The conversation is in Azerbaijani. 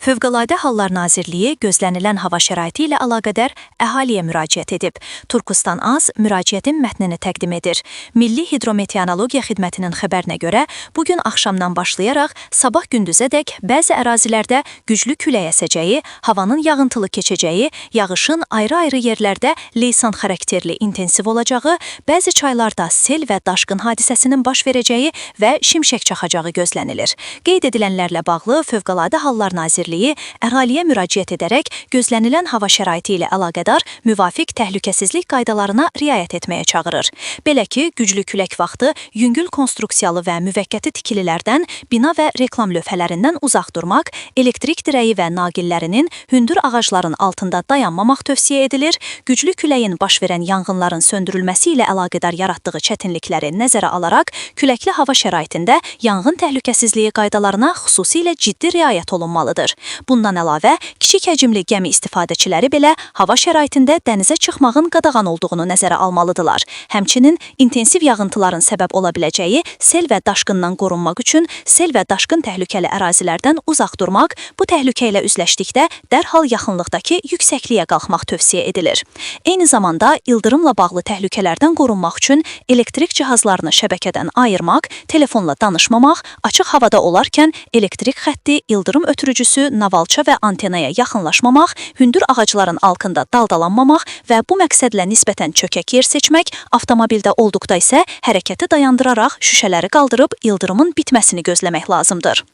Fövqəladə Hallar Nazirliyi gözlənilən hava şəraiti ilə əlaqədar əhaliyə müraciət edib. Turkustan Az müraciətin mətnini təqdim edir. Milli Hidrometeorologiya Xidmətinin xəbərinə görə bu gün axşamdan başlayaraq sabah gündüzədək bəzi ərazilərdə güclü külək əsəcəyi, havanın yağıntılı keçəcəyi, yağışın ayrı-ayrı yerlərdə leysan xarakterli intensiv olacağı, bəzi çaylarda sel və daşqın hadisəsinin baş verəcəyi və şimşək çaxacağı gözlənilir. Qeyd edilənlərlə bağlı Fövqəladə Hallar Nazirliyi əhaliyə müraciət edərək gözlənilən hava şəraiti ilə əlaqədar müvafiq təhlükəsizlik qaydalarına riayət etməyə çağırır. Belə ki, güclü külək vaxtı yüngül konstruksiyalı və müvəqqəti tikililərdən, bina və reklam lövhələrindən uzaq durmaq, elektrik dirəyi və naqillərinin hündür ağacların altında dayanmamaq tövsiyə edilir, güclü küləyin baş verən yanğınların söndürülməsi ilə əlaqədar yaratdığı çətinlikləri nəzərə alaraq küləkli hava şəraitində yanğın təhlükəsizliyi qaydalarına xüsusilə ciddi riayət olunmalıdır. Bundan əlavə, kiçik həcmli gəmi istifadəçiləri belə hava şəraitində dənizə çıxmağın qadağan olduğunu nəzərə almalıdırlar. Həmçinin intensiv yağıntıların səbəb ola biləcəyi sel və daşqından qorunmaq üçün sel və daşqın təhlükəli ərazilərdən uzaq durmaq, bu təhlükə ilə üzləşdikdə dərhal yaxınlıqdakı yüksəkliyə qalxmaq tövsiyə edilir. Eyni zamanda ildırımla bağlı təhlükələrdən qorunmaq üçün elektrik cihazlarını şəbəkədən ayırmaq, telefonla danışmamaq, açıq havada olarkən elektrik xətti, ildırım ötürücüsü, navalça və antenaya yaxınlaşmamaq, hündür ağacların altında daldalanmamaq və bu məqsədlə nisbətən çökək yer seçmək, avtomobildə olduqda isə hərəkəti dayandıraraq şüşələri qaldırıb ildırımın bitməsini gözləmək lazımdır.